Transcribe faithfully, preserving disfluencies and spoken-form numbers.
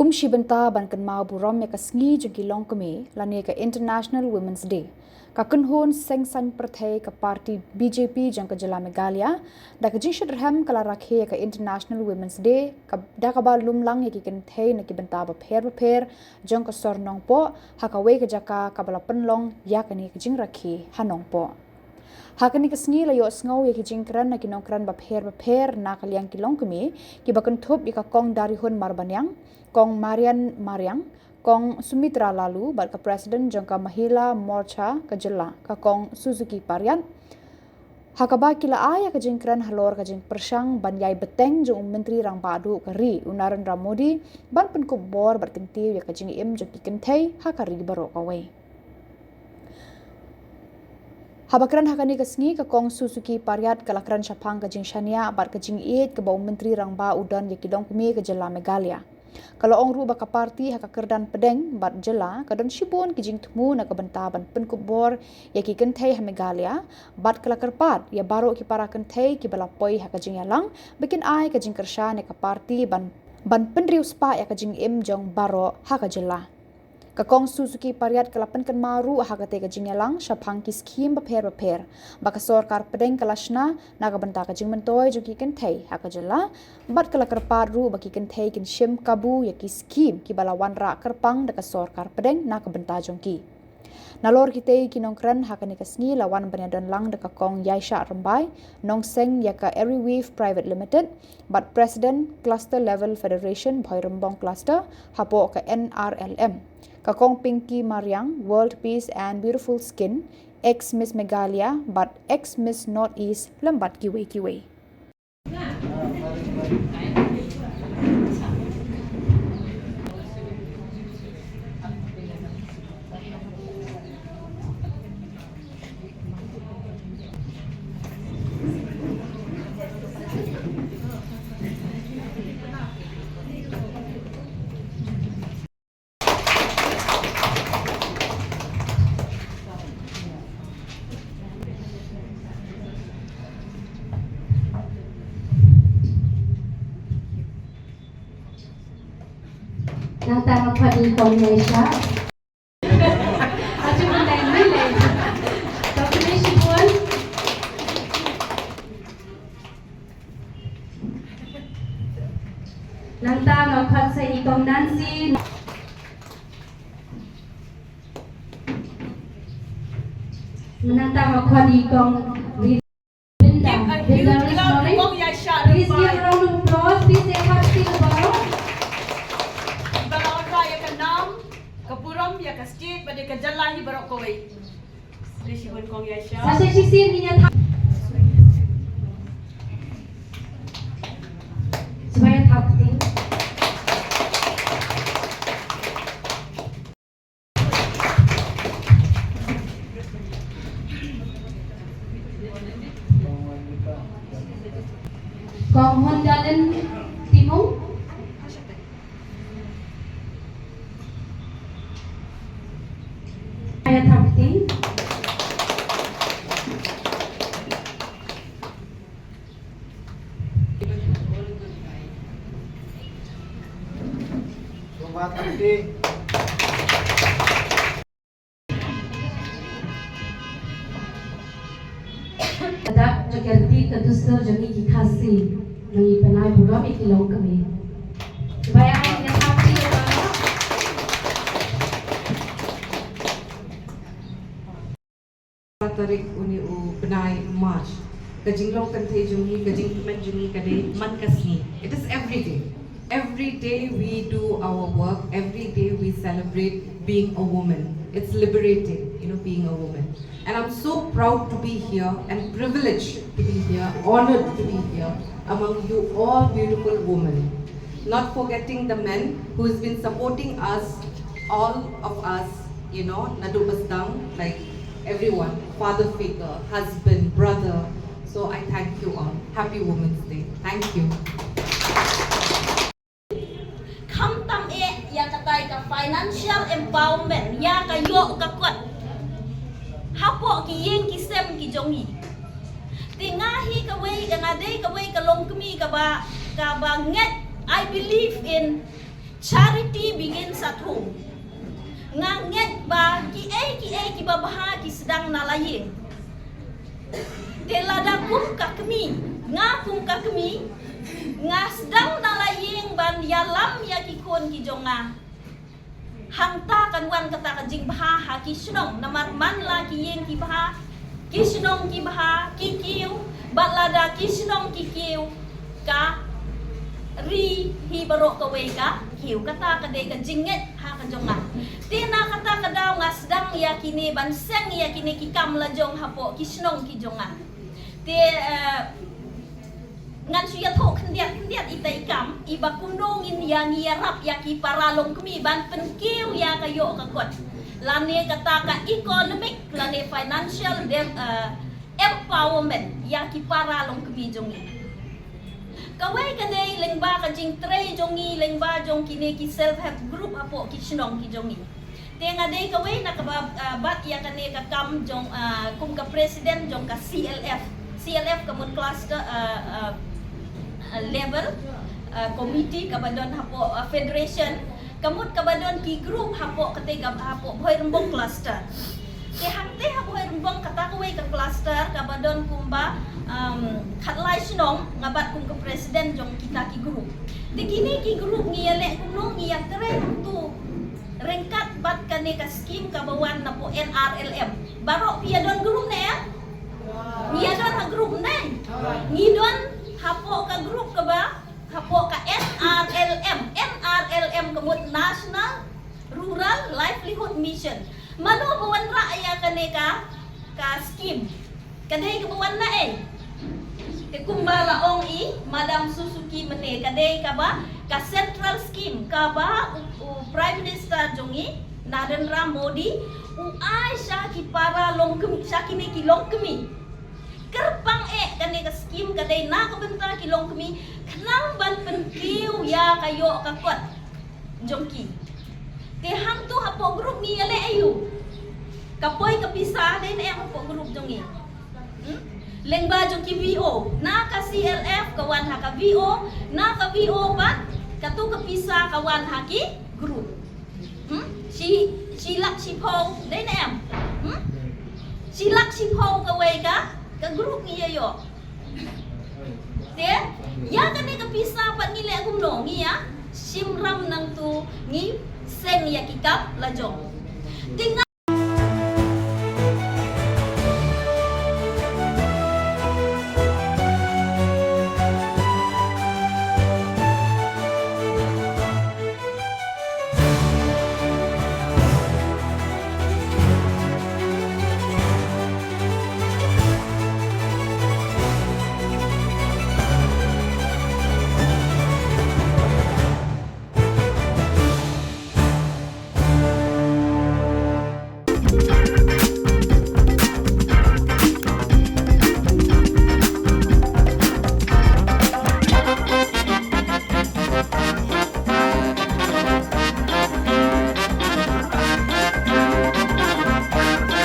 Kum shi bynta ban kynmaw burom ïa ka sngi jong ki longkmie lane ka International Women's Day, ka kynhun seng saiñ pyrthei ka party B J P jong ka jylla Meghalaya da ka jingshitrhem ka la rakhe ïa ka International Women's Day ka, da kaba lum lang ïa ki kynthei na ki bynta bapher bapher jong ka sor Nongpoh ha kawei ka jaka kaba la pynlong ïa kane ka jingrakhe ha Nongpoh. Ha kane ka sngi la ïohsngew ïa ki jingkren na ki nongkren bapher bapher na ka liang ki longkmie, kiba kynthup ïa ka Kong Darihun Marbaniang, Kong Marian Mariang, Kong Sumitra Laloo bad ka President jong ka Mahila Morcha ka jylla, ka Kong Suzuki Pariat, ha kaba ki la ai ïa ka jingkren halor ka jingpyrshang ban ïai bteng jong u Myntri Rangbah Duh ka ri, u Narendra Modi, ban pynkup bor bad kyntiew ïa ka jingim jong ki kynthei ha ka ri baroh kawei. Haba kren ha kane ka sngi, ka Kong Suzuki Pariat ka la kren shaphang ka jingshaniah bad ka jingïeit kaba u Myntri Rangbah u don ïa ki longkmie ka jylla Meghalaya. Ka la ong ruh ba ka party ha ka kyrdan pdeng bad jylla ka don shibun ki jingthmu na ka bynta ban pynkup bor ïa ki kynthei ha Meghalaya, bad ka la kyrpad ïa baroh ki para kynthei kiba la poi ha ka jingïalang ba kin ai ka jingkyrshan ïa ka party ban, ban pynriewspah ïa ka jingim jong baroh ha ka jylla. Ka Kong Suzuki Pariat ka la pynkynmaw ruh ha katei ka jingïalang shaphang ki skhim bapher bapher ba ka sorkar pdeng ka la shna na ka bynta ka jingmyntoi jong ki kynthei ha ka jylla, bad ka la kyrpad ruh ba ki kynthei kin shim kabu ïa ki skhim kiba la wanrah kyrpang da ka sorkar pdeng na ka bynta jong ki. Nalor kitei ki nongkren ha kane ka sngi la wan ban ïadon lang da ka Kong Ïaishah Rymbai, nongseng ïa ka Eriweave Private Limited, bad President Cluster Level Federation Bhoirymbong Cluster hapoh ka N R L M, ka Kong Pinky Mariang, World Peace and Beautiful Skin, ex Miss Meghalaya bad ex Miss Northeast, lem bad kiwei kiwei. Nangta nga khot ïa i Kong Ïaishah. Achu pun tai mai leh. Khublei shibun. Nangta nga khot sa i Kong Nancy. Nangta nga khot i Kong Linda. Give a huge Linda clap to Kong Ïaishah Rymbai. Please give a round of applause. Please say happy to Baro. Iba la wanrah ïa ka nam, ka burom ïa ka state bad ïa ka jylla hi baroh kawei. Khublei shibun Kong Ïaishah. Sa shisien ngin ïa thap. Sngewbha ïa thap kti. Kong Hondalen Timung. Ïa thap kti. Ka dak jong ka riti ka dustur jong ngi ki Khasi, ngi pynai burom ïa ki longkmie. Ba ïa ai ïa thap kti ïa ka. Tarik une u bnai March. Ka jinglong kynthei jong ngi, ka jingkmen jong ngi ka dei man ka sngi. It is every day. Every day we do our work, every day we celebrate being a woman. It's liberating, you know, being a woman. And I'm so proud to be here and privileged to be here, honored to be here among you all beautiful women. Not forgetting the men who's been supporting us, all of us, you know, naduh ba sdang, like, everyone, father figure, husband, brother. So I thank you all. Happy Women's Day. Thank you. Khamtam eh ïa katai ka financial empowerment, ïa ka ïoh ka kot hapoh ki ïing ki sem ki jong ngi. Te nga hi kawei, nga dei kawei ka longkmie kaba, kaba ngeit, I believe in charity. Thung. Nga ngeit ba kiei kiei kiba bha ki sdang na la ïing. Te lada kum ka kmie, nga kum ka kmie, nga sdang na la ïing ban ïalam ïa ki khun ki jong nga. Hangta kan wan kata ka jingbha ha ki shnong, namar man la ki ïing ki bha, ki shnong ki bha, ki kiew, bad lada ki shnong ki kiew, ka ri hi baroh kawei ka kiew. Kata ka dei ka jingngeit ha ka jong nga. Te na kata ka daw nga sdang ïa kine ban seng ïa kine ki kam la jong hapoh ki shnong ki jong nga. Te, eh, ngan shu ïathuh khyndiat khyndiat ita i kam, iba kumno ngin ïa ngi ïarap ïa ki para longkmie ban pynkiew ïa ka ïoh ka kot. Lane kata ka economic, lane financial dem-, eh, empowerment ïa ki para longkmie jong ngi. Kawei ka dei lyngba ka jingtrei jong ngi, lyngba jong kine ki self help group hapoh ki shnong ki jong ngi. Te nga dei kawei na kaba, ah, bat ïa kane ka kam jong, ah, kum ka president jong ka C L F. C L F ka mut cluster, ah, ah, ah, level, ah, committee kaba don hapoh, ah, federation. Ka mut kaba don ki group hapoh kata ka hapoh Bhoirymbong cluster. Te hangta ha Bhoirymbong kata kawei ka cluster kaba don kumba, um, khatlai shnong, nga bat kum ka president jong kita ki group. Te kine ki group ngi ïaleh kumno, ngi ïatrei kumto ryngkat bad kane ka skim kaba wan napoh N R L M. Baroh phi ïadon group ne em? Ngi ïadon ha group ne? Ngi don hapoh ka group kaba hapoh ka N R L M. N R L M ka mut National Rural Livelihood Mission. Mano ba wanrah ïa kane ka, ka skim? Ka dei kaba wan na ei? Te kumba la ong i Madam Suzuki mynne, ka dei kaba ka central scheme kaba u, u Prime Minister jong ngi Narendra Modi u ai sha ki para longkmie, sha kine ki longkmie. Kyrpang eh kane ka skim ka dei na ka bynta ki longkmie khnang ban pynkiew ïa ka ïoh ka kot jong ki. Te hangto hapoh group ngi ïaleh aïu? Ka poi ka pisa dei ne em hapoh group jong ngi? Hmm? Lyngba jong ki V O, na ka C L F ka wan ha ka V O, na ka V O pat kato ka pisa ka wan ha ki group. Hmm? Shi, shi lak shiphew dei ne em? Hmm? Shi lak shiphew kawei ka, ka group ngi ïa ïoh. Te ïa kane ka pisa pat ngi leh kumno, ngi ïa shim ram nangto, ngi seng ïa ki kam la jong. Te nga